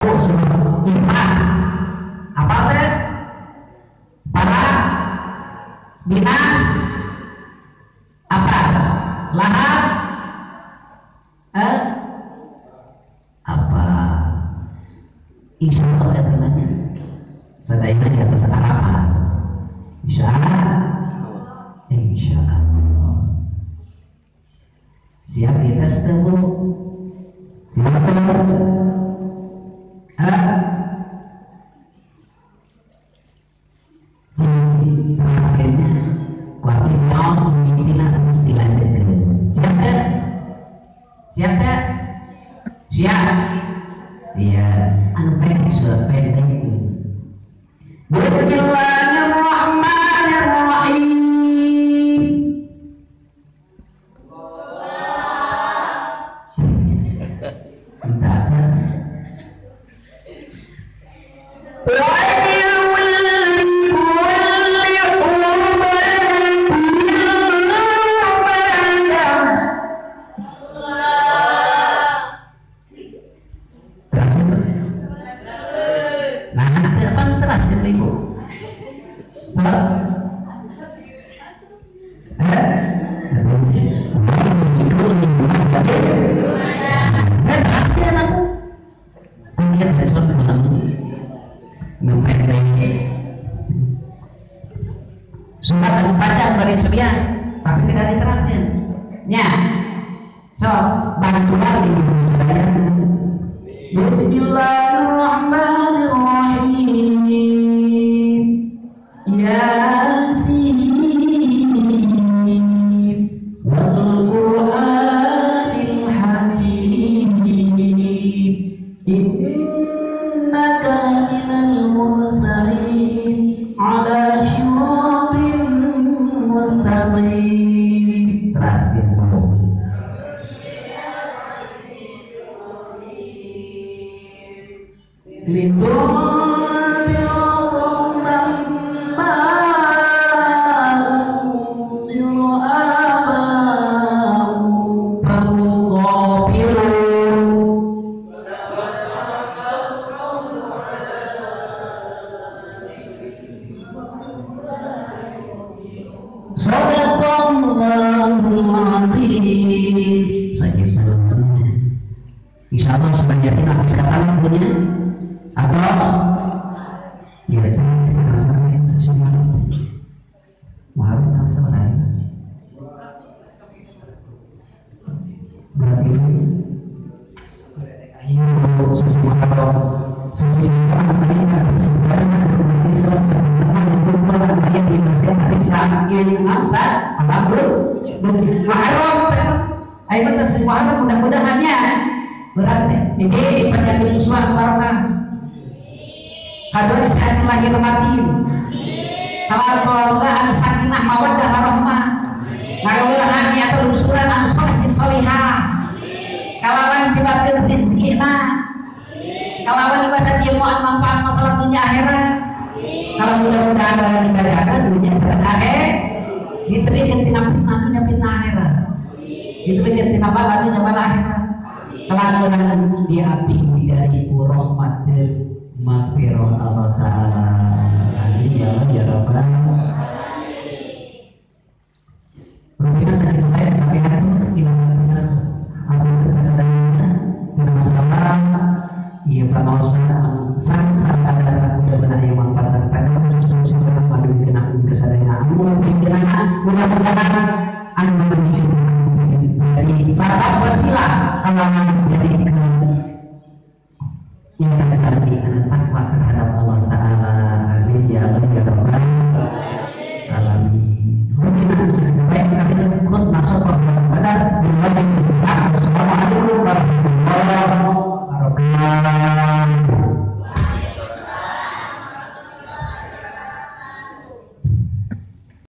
Surat Ikhlas. Apa teh? Falaq, Binas, apa? Lahab, apa? Insya Allah ya temannya. Sadayana di atas harapan. Insya Allah. Insya Allah. Siap kita setemu. Siap ketemu. Jadi terakhirnya kuapi nyaos mimpinan terus dilanjutkan. Siap tak? Siap tak? Siap. Iya, anu pendek sudah pendek. Bismillahirrahmanirrahim. Entah aja. Nah, apa teras gitu ibu? Coba. Surat panjang balik cobian, tapi tidak diteraskan. Ya, so bantuan di Bismillahirrahmanirrahim. Yasin wal Qur'anil Hakim. Innaka minal mursalin ala syiratin mustaqim. Terakhir. Insya Allah sebagian sini atas kata punya atau ya itu berarti mudah-mudahannya berarti jadi penyakit musuhan barokah kadon saat lahir batin kalau keluarga anu sakinah mawaddah warahmah ngagawehan atau lulusuran anu soleh jeung solihah kalawan dijebabkeun rezekina kalawan dibasa ieu moal manfaat masalah dunia akhirat kalau mudah-mudahan barang dibadakan dunia sareng akhirat diterikeun tina fitnah dunia fitnah akhirat diterikeun tina bala dunia bala akhirat kelakuan di api dari rahmat maghfirah Allah Ta'ala. Amin ya Allah ya Rabbal alamin. Rupiah sakit baik tapi hati tidak merasa atau tidak masalah. Iya panosa sangat ada mudah-mudahan yang manfaat sampai terus terus madu kena kesadaran mudah-mudahan